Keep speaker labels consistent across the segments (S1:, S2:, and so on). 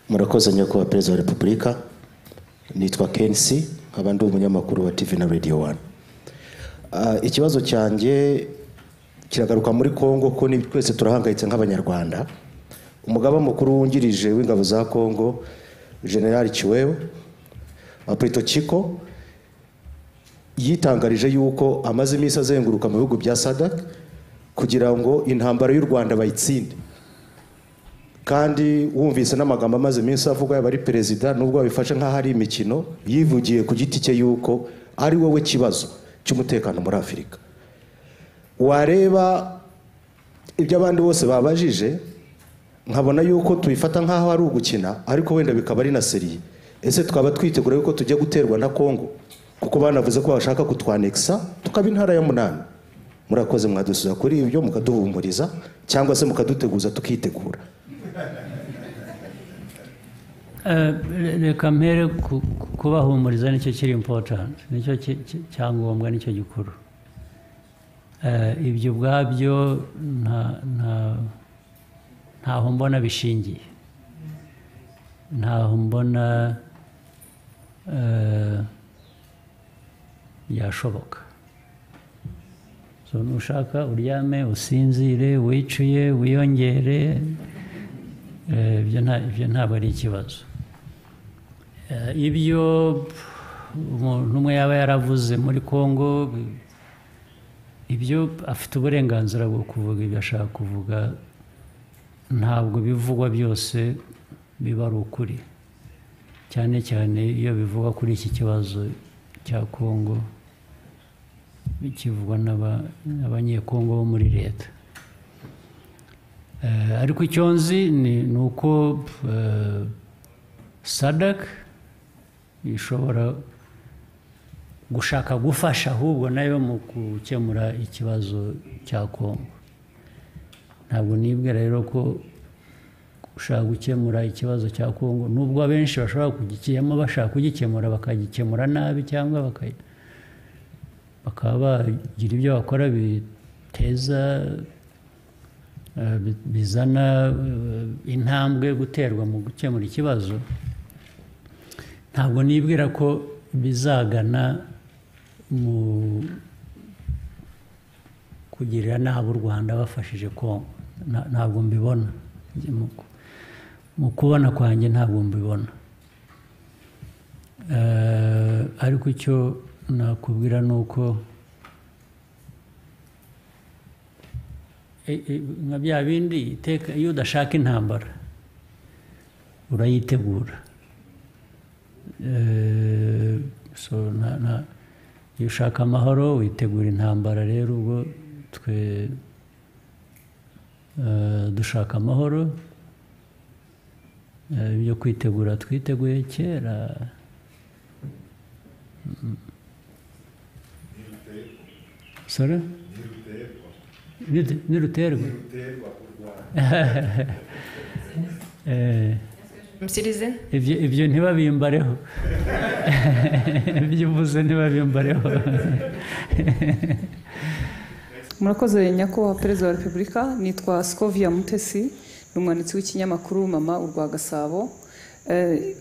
S1: Murakoze nyakubahwa Perezida wa Repubulika. Nitwa Kensi, nkaba ndi umunyamakuru wa TV na Radio 1. Ikibazo cyanjye kiragaruka muri Kongo, ko ni twese turahangayitse nk'Abanyarwanda. Umugaba mukuru wungirije w'ingabo za Kongo, General Chiwewe Aprito Chiko, yitangarije yuko amaze iminsi azenguruka mu bihugu bya SADC kugira ngo intambara y'u Rwanda bayitsinde. Kandi wumvise n'amagambo amaze iminsi avuga, yaba ari perezida, nubwo babifashe nk'aho ari imikino, yivugiye ku giti cye yuko ari wowe kibazo cy'umutekano muri Afurika. Wareba ibyo abandi bose babajije, nkabona yuko tubifata nk'aho ari ugukina, ariko wenda bikaba ari na sérieux. Ese twaba twitegura yuko tujya guterwa na Kongo, kuko banavuze ko bashaka kutwanekisa tukaba intara ya 8? Murakoze, mwadusubiza kuri ibyo, mukaduhumuriza cyangwa se mukaduteguza tukitegura.
S2: Reka mpere kubahumuriza, nicyo kiri important, nicyo cyangombwa, nicyo gikuru. Ibyo ubwabyo ntaho mbona bishingiye, ntaho mbona byashoboka. So nushaka uryame, usinzire, wicuye, wiyongere, ibyo ntabwo ari ikibazo. Ibyo umuntu umwe yaba yaravuze muri Kongo, ibyo afite uburenganzira bwo kuvuga ibyo ashaka kuvuga, ntabwo bivugwa byose biba ari ukuri, cyane cyane iyo bivugwa kuri iki kibazo cya Kongo bikivugwa n'abanyekongo bo muri leta. Ariko icyo nzi ni uko SADC ishobora gushaka gufasha ahubwo nayo mu gukemura ikibazo cya Kongo. Ntabwo nibwira rero ko gushaka gukemura ikibazo cya Kongo, nubwo abenshi bashobora kugikemura, bashaka kugikemura bakagikemura nabi, cyangwa bakaba bagira ibyo bakora biteza bizana intambwe guterwa mu gukemura ikibazo, ntabwo nibwira ko bizagana mu kugirira nabi u Rwanda bafashije Kongo. Ntabwo mbibona, mu kubona kwanjye ntabwo mbibona. Ariko icyo nakubwira ni uko nka bya bindi iteka, iyo udashaka intambara urayitegura. So iyo ushaka amahoro witegura intambara. Rero ubwo twe dushaka amahoro, ibyo kwitegura twiteguye kera. Sorry? Niruterwa.
S3: Citizen.
S2: Ibyo ntibabimbareho. Ibyo uvuze ntibabimbareho.
S4: Murakoze nyakubahwa Perezida wa Repubulika. Nitwa Scovia Mutesi, ni umwanditsi w'ikinyamakuru Mama Urwa Gasabo.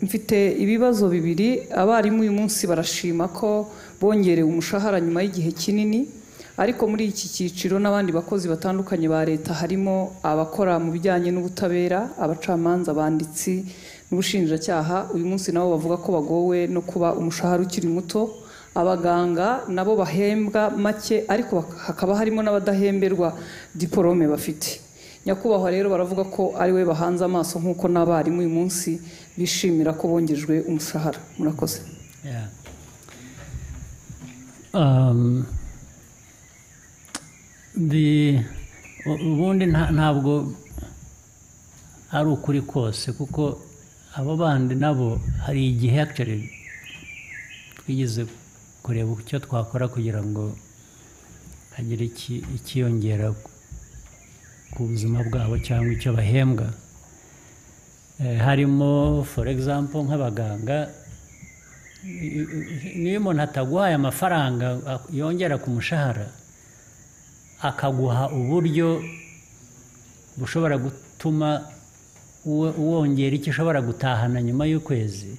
S4: Mfite ibibazo bibiri. Abarimu uyu munsi barashima ko bongerewe umushahara nyuma y'igihe kinini, ariko muri iki cyiciro n'abandi bakozi batandukanye ba leta, harimo abakora mu bijyanye n'ubutabera, abacamanza, abanditsi n'ubushinjacyaha, uyu munsi nabo bavuga ko bagowe no kuba umushahara ukiri muto. Abaganga nabo bahembwa make, ariko hakaba harimo n'abadahemberwa diporome bafite. Nyakubahwa rero baravuga ko ari we bahanze amaso, nk'uko n'abarimu uyu munsi bishimira ko bongejwe umushahara. Murakoze.
S2: Ubundi ntabwo ari ukuri kose, kuko abo bandi nabo hari igihe actually twigeze kureba icyo twakora kugira ngo hagire ikiyongera ku buzima bwabo cyangwa icyo bahembwa. Harimo for example nk'abaganga, niyo umuntu ataguhaye amafaranga yongera ku mushahara, akaguha uburyo bushobora gutuma wongera icyo ushobora gutahana nyuma y'ukwezi,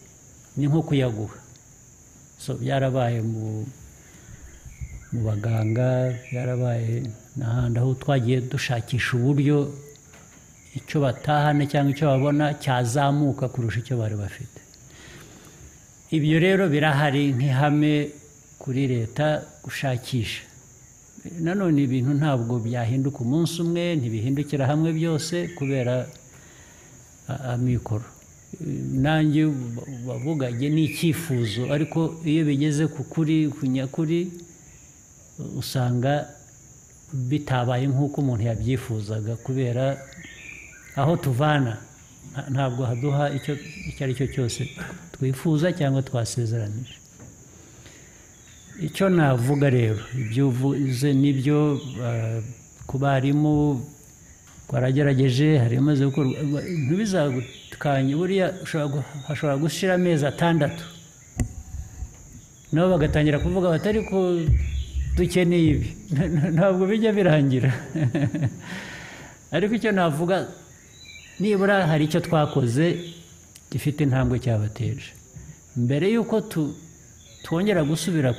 S2: ni nko kuyaguha. So byarabaye mu baganga, byarabaye n'ahandi aho twagiye dushakisha uburyo icyo batahana cyangwa icyo babona cyazamuka kurusha icyo bari bafite. Ibyo rero birahari nk'ihame kuri leta gushakisha. Nanone ibintu ntabwo byahinduka umunsi umwe, ntibihindukira hamwe byose kubera amikoro. Nanjye bavuga njye ni icyifuzo, ariko iyo bigeze ku kuri, ku nyakuri, usanga bitabaye nk'uko umuntu yabyifuzaga, kubera aho tuvana ntabwo haduha icyo ari cyo cyose twifuza cyangwa twasezeranije. Icyo navuga rero, ibyo uvuze nibyo, ku barimu twaragerageje, hari imaze gukorwa, ntibizagukanye. Buriya hashobora gushira amezi 6 nabo bagatangira kuvuga bati ariko dukeneye ibi. Ntabwo bijya birangira. Ariko icyo navuga, nibura hari icyo twakoze gifite intambwe cyabateje. Mbere y'uko twongera gusubira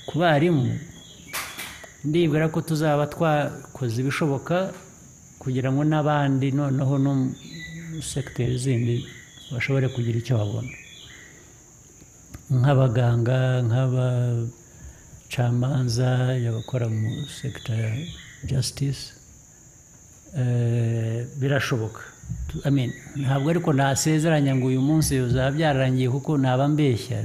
S2: ku barimu, ndibwira ko tuzaba twakoze ibishoboka kugira ngo n'abandi noneho no mu sekiteri zindi bashobore kugira icyo babona, nk'abaganga, nk'abacamanza, abakora mu sekita ya justice. Birashoboka. Ntabwo ariko nasezeranya ngo uyu munsi bizaba byararangiye, kuko naba mbeshya.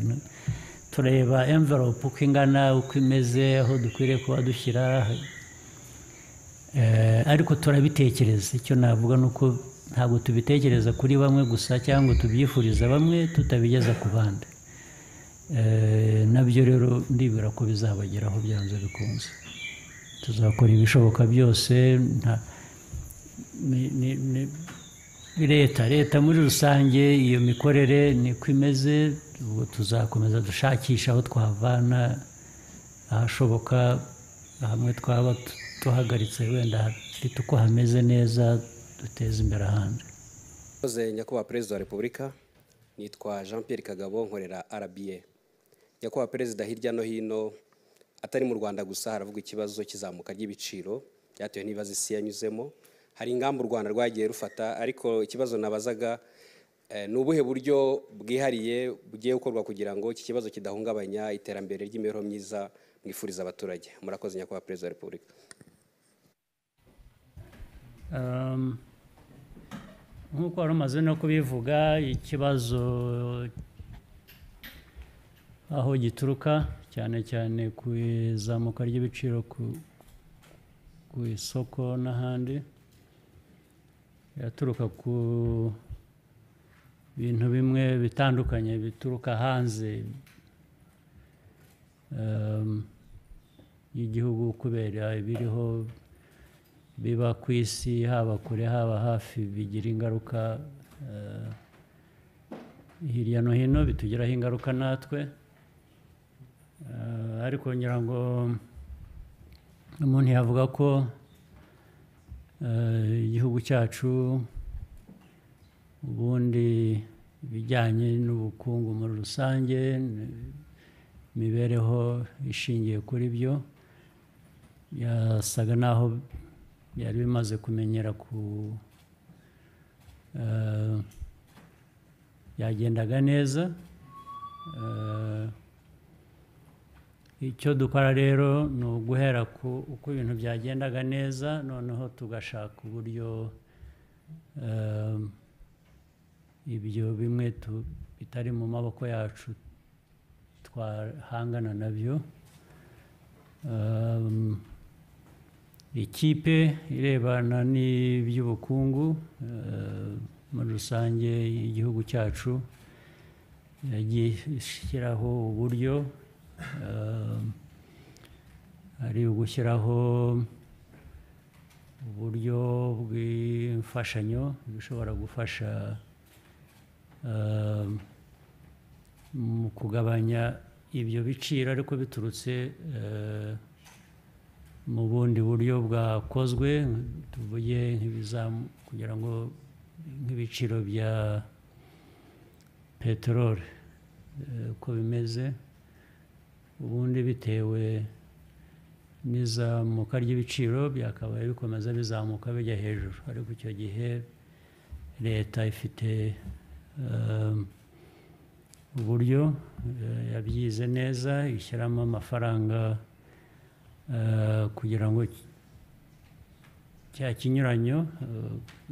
S2: Tureba envelope uko ingana, uko imeze, aho dukwiriye kuba dushyira, ariko turabitekereza. Icyo navuga ni uko ntabwo tubitekereza kuri bamwe gusa cyangwa tubyifuriza bamwe tutabigeza ku bandi. Nabyo rero ndibwira ko bizabageraho byanze bikunze. Tuzakora ibishoboka byose. Leta muri rusange iyo mikorere niko imeze. Ubwo tuzakomeza dushakisha aho twavana ahashoboka, hamwe twaba tuhagaritse wenda hafite uko hameze neza, duteze imbere ahandi.
S3: Nyakubahwa Perezida wa Repubulika, nitwa Jean Pierre Kagabo, nkorera RBA. Nyakubahwa Perezida, hirya no hino atari mu Rwanda gusa haravuga ikibazo cy'izamuka ry'ibiciro byatewe n'ibibazo isi yanyuzemo. Hari ingamba u Rwanda rwagiye rufata, ariko ikibazo nabazaga ni ubuhe buryo bwihariye bugiye gukorwa kugira ngo iki kibazo kidahungabanya iterambere ry'imibereho myiza mwifuriza abaturage? Murakoze Nyakubahwa Perezida wa Repubulika.
S2: Nk'uko wari umaze no kubivuga, ikibazo aho gituruka cyane cyane ku izamuka ry'ibiciro ku isoko n'ahandi, yaturuka ku bintu bimwe bitandukanye bituruka hanze y'igihugu, kubera ibiriho biba ku isi, haba kure haba hafi, bigira ingaruka hirya no hino, bitugiraho ingaruka natwe. Ariko ngira ngo umuntu yavuga ko igihugu cyacu ubundi ibijyanye n'ubukungu muri rusange, imibereho ishingiye kuri byo, yasaga naho byari bimaze kumenyera ku yagendaga neza. Icyo dukora rero ni uguhera ku uko ibintu byagendaga neza, noneho tugashaka uburyo ibyo bimwe bitari mu maboko yacu twahangana nabyo. Ikipe irebana n'iby'ubukungu muri rusange igihugu cyacu yagiye ishyiraho uburyo, ari ugushyiraho uburyo bw'imfashanyo bishobora gufasha mu kugabanya ibyo biciro, ariko biturutse mu bundi buryo bwakozwe, tuvuge nk'ibizamu kugira ngo nk'ibiciro bya peteroli uko bimeze, ubundi bitewe n'izamuka ry'ibiciro byakabaye bikomeza bizamuka bijya hejuru, ariko icyo gihe leta ifite uburyo yabyize neza, ishyiramo amafaranga kugira ngo cya kinyuranyo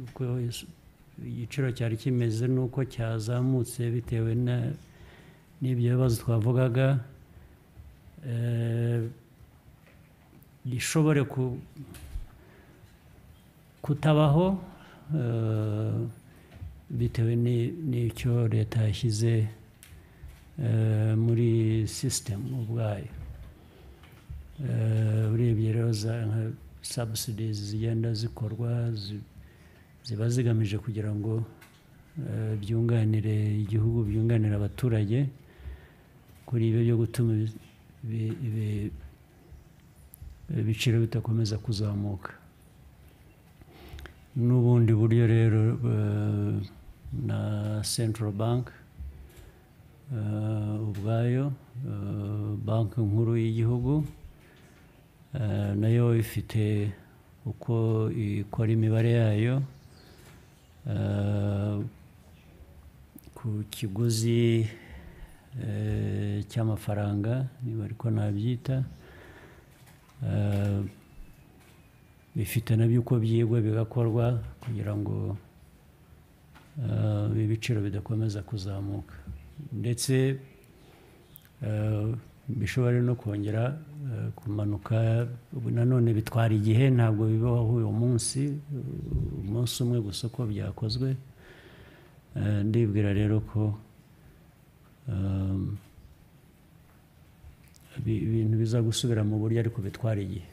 S2: uko igiciro cyari kimeze n'uko cyazamutse bitewe n'ibyo bibazo twavugaga, gishobore kutabaho bitewe n'icyo leta yashyize muri sisitemu ubwayo. Urebye rero za subsidies zigenda zikorwa ziba zigamije kugira ngo byunganire igihugu, byunganire abaturage kuri ibyo byo gutuma ibiciro bidakomeza kuzamuka. N'ubundi buryo rero na Central Bank ubwayo, banki nkuru y'igihugu, nayo ifite uko ikora imibare yayo ku kiguzi cy'amafaranga, niba ariko nabyita, bifite nabyo uko byigwa bigakorwa kugira ngo ibiciro bidakomeza kuzamuka, ndetse bishobora no kongera kumanuka. Ubu nanone bitwara igihe, ntabwo bibaho uyu munsi, umunsi umwe gusa uko byakozwe. Ndibwira rero ko ibintu biza gusubira mu buryo, ariko bitwara igihe.